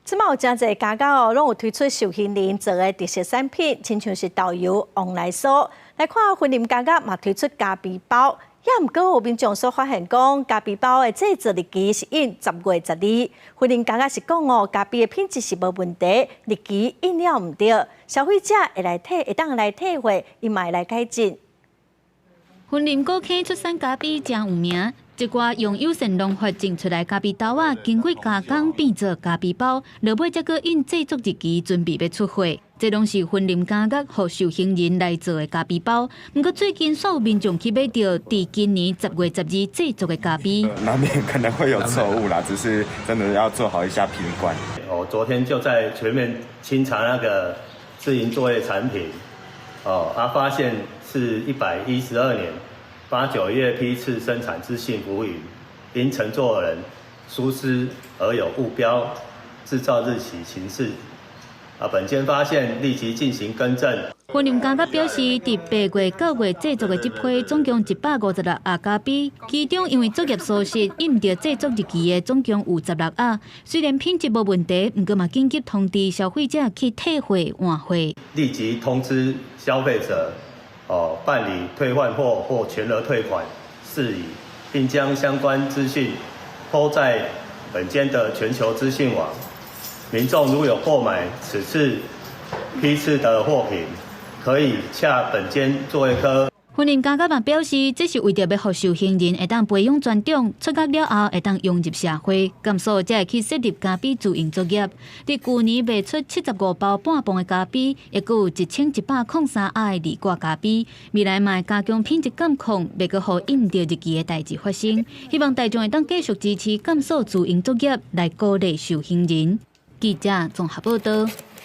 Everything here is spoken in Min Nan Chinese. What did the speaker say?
這擺有誠濟家家哦，攏有推出壽興仁做的特色產品，親像是豆油、旺來酥。來看雲林家家嘛推出咖啡包，也毋過有民眾所發現講，咖啡包的製作日期是印10月12。雲林家家是講哦，咖啡的品質是無問題，日期印了毋對，消費者會來退，會當來退貨，伊嘛會來改進。雲林古坑出產咖啡誠有名，一寡用友善農法種出來咖啡豆仔，經過加工變做咖啡包，落尾才閣印製作日期，準備欲出貨。這攏是雲林家樂予受興仁來做的咖啡包。毋過最近，煞有民眾去買著佇今年10月12製作的咖啡。難免可能會有錯誤啦，只是真的要做好一下品管。我昨天就在全面清查那個自營作業產品，哦，啊，發現是112年8、9月批次生產之幸福雲，因承作人疏失而有誤標製造日期情事。啊，本間發現立即進行更正。雲林家樂表示，佇8月、9月製作的這批總共156盒咖啡，其中因為作業疏失印毋著製作日期的總共有16盒。雖然品質無問題，毋過嘛緊急通知消費者去退貨換貨。立即通知消費者，哦，辦理退換貨或全額退款事宜，並將相關資訊 PO 在本間的全球資訊網。民眾如有購買此次批次的貨品，可以洽本間作業科。雲林家樂嘛表示，這是為著欲予受興仁會當培養專長，出國了後會當融入社會，監所才會去設立咖啡自營作業。佇舊年賣出75包半磅的咖啡，抑閣有1103盒的二掛咖啡。未來嘛會加強品質監控，袂閣予印毋著日期的代誌發生。希望大眾會當繼續支持監所自營作業，來鼓勵受興仁。記者綜合報導。